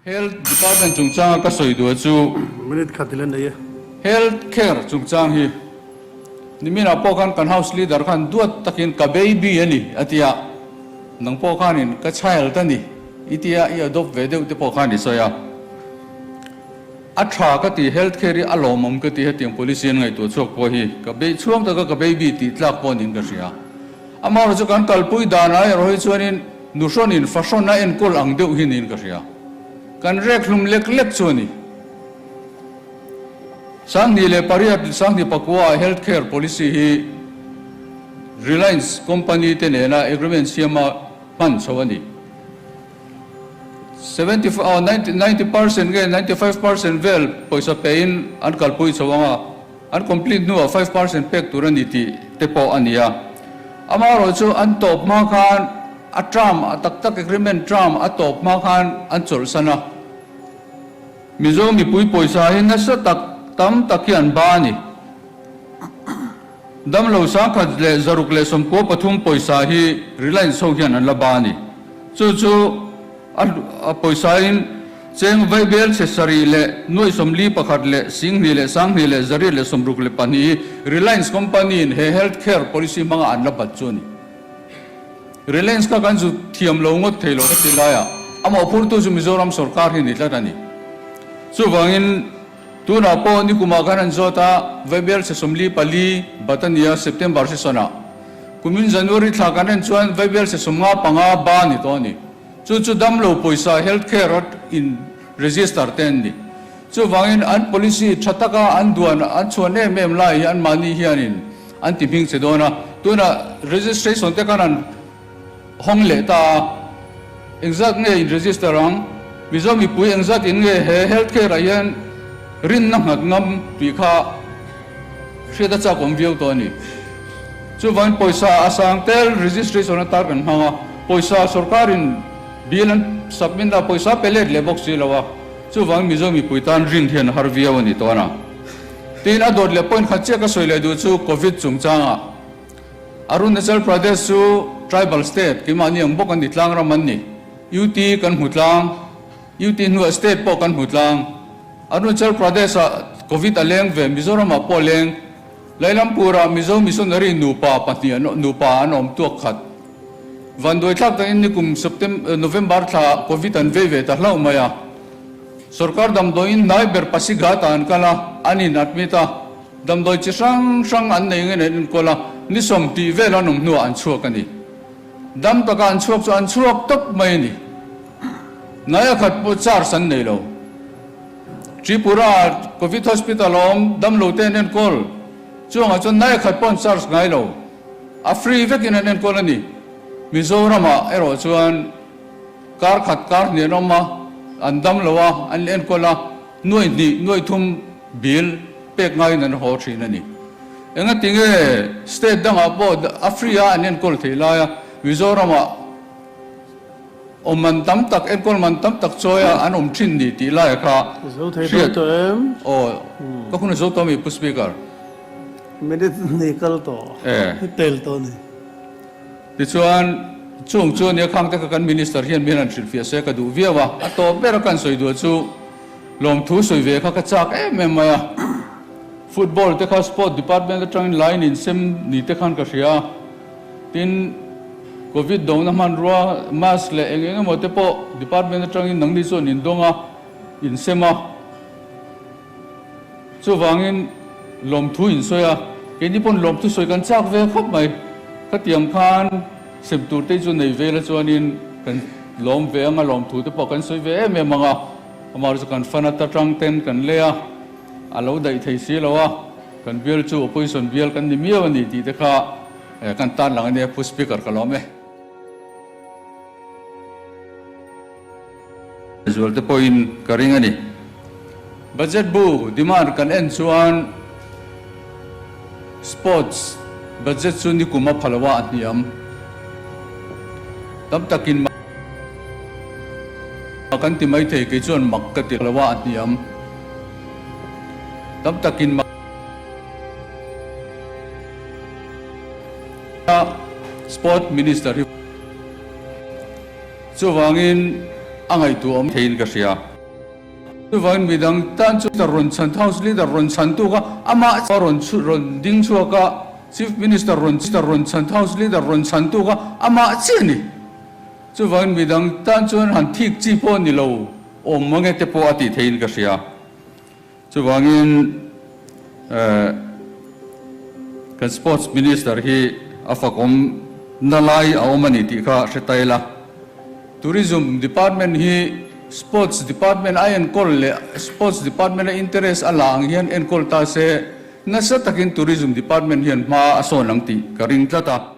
Health Department chungchanga ka sawi duh chu. Minute khat ila nei e. Health Care chungchang hi niminah pawh khan kan House Leader khan duat takin ka baby a ni a ti a, nang pawh khanin ka child a ni i ti a, i adopt ve deuh te pawh khan i sawi a. A tha ka ti, Health Care hi a lawmawm ka ti, hetiang policy an ngaihtuah chhuak pawh hi ka bei chhuang taka ka baby tih tlak pawh niin ka hria. Amaherawhchu kan kalpui danah erawh hi chuanin nuhrawnin fahrawn a enkawl ang deuh hi niin ka hria. Kan rek hlum lek lek chu a ni. 2008, 2009 ah Health Care Policy hi Reliance Company te nena agreement siama hman chho a ni. 90 percent nge 95% vel pawisa pein an kalpui chho ang a, an complete hnuah 5% pek tur a ni tih te pawh a ni a. Amaherawh chu an tawp hma khan a term a tak tak agreement term a tawp hma khan an chawlhsan a. Mizo mipui pawisa hi nasa tak tam tak hi an ba a ni. Damlo 1693 pawisa hi Reliance ho hian an la ba a ni. Chu chu a pawisain cheng vaibel chhe sarih leh nuaih sawmli pakhat leh singhnih leh sanghnih leh zariat leh sawmruk leh pahnih hi Reliance company in he health care policy hmanga an la bat chu a ni. Reliance kha kan zu thiam lo ngawt thei lo heti laiah a mawhphurtu chu Mizoram sorkar hi ni tlat a ni. Chuvangin Tunah pawh nikumah khan an zawt a, Vaibel chhe 44 bat a nia September season-ah. Kumin January thla kan en chuan Vaibel chhe 55 ba ni tawh a ni. Chu chu damlo pawisa health care in register te an ni. Chuvangin an policy tha taka an duan an chhuan em em lai hi anmahni hianin an ti hming che dawn a. Tunah registration te khan an hawng leh ta a, engzat nge in register ang? Mizo mipui engzat in nge he health care ah hian rinna nghat ngam tih kha hriat a chak awm viau tawh a ni. Chuvangin pawisa a sang tel registration atar kan hmang a, pawisa sorkarin bill an submit a, pawisa pe let leh bawk si lo a, chuvangin Mizo mipui tan rin hian a har viau a ni tawn a. Tin, a dawt leh point khat chiah ka sawi leh duh chu Covid chungchangah. Arunachal Pradesh chu tribal state keimahni ang bawk an ni tlang ram an ni. UT kan hmu tlang. UT hnuah state pawh kan hmu tlang. Arunachal Pradesh ah Covid a leng ve, Mizoram ah pawh a leng. Lailampur ah Mizo missionary nupa pahnih an nupa an awm tuak khat. Vanduai thlak takin nikum September November thla ah Covid an vei ve ta hlauh mai a. Sorkar damdawiin hnai ber Pasighat ah an kal a, an in admit a. Damdawi chi hrang hrang an nei ngei an enkawl a, ni sawm tih vel an awm hnuah an chhuak a ni. Dam taka an chhuak chu an chhuak tawp mai a ni. Nai a khat pawh charge an nei lo. Tripura Covid Hospital a awm damlo te an enkawl chuangah chuan nai a khat pawh an charge ngai lo. A free vekin an enkawl a ni. Mizoramah erawh chuan kar khat kar hnih an awm a, an damlo a, an enkawl a, nuaih hnih nuaih thum bill pek ngaiin an haw thin a ni. Engati nge state dangah pawh a free a an enkawl theih laia Mizoramah awm man tam tak enkawl man tam tak chawia an awm thin ni tih laia kha Zo thei dawn tawh em? Aw, ka hun a zo tawh ami Pu Speaker? Minute nei kal tawh, i pel tawh a ni. Tichuan, chung chu ania khang te kha kan Minister hian mi hian an hrilhfiah se ka duh viau a, a tawp ber a kan sawi duh chu Lawmthu sawi ve kha ka chak em em mai a, football te kha sport department atangin line in sem ni te khan ka hria a, tin covid dona hmanrua mask leh eng eng emaw te pawh department atangin nangni chuan in dawng a, in sem a, chuvangin lawmthu in sawi a, keini pawn lawmthu sawi kan chak ve khawp mai, khatiang khan sem tur te chu nei ve la chuanin kan lawm ve ang a, lawmthu te pawh kan sawi ve em em ang a. Amah chu kan fan ata tang ten kan lei a, a lo daih thei si lo a, kan bial chu opposition bial kan ni miau a ni tih te kha kan tan lang a nia Pu Speaker ka lawm e. Zual te pawhin ka ring a ni. Budget bu demand kan en chuan sports budget chu nikum a pha lo a, a hniam tam takin. Kan ti mai thei kei chuan mak ka ti lo a, a hniam tam takin mak Sport Minister hi chuvangin a ngaihtuah awm theiin ka hria. Chuvangin midang tan chu rawn chhan House Leader rawn chhan tuk a, amah rawn rawn ding chhuak a, Chief Minister rawn rawn chhan House Leader rawn chhan tuk a, amah chiah a ni. Chuvangin midang tan chuan han thik chi pawh ni lo awm mange te pawh a tih theihin ka hria. Chuvangin kan Sports Minister hi a fakawm na lai a awm a ni tih kha hre ta ila. Tourism Department hi Sports Department a enkawl leh Sports Department a interest a la ang hian enkawl ta se nasa takin Tourism Department hian hma a sawn ang tih ka ring tlat a.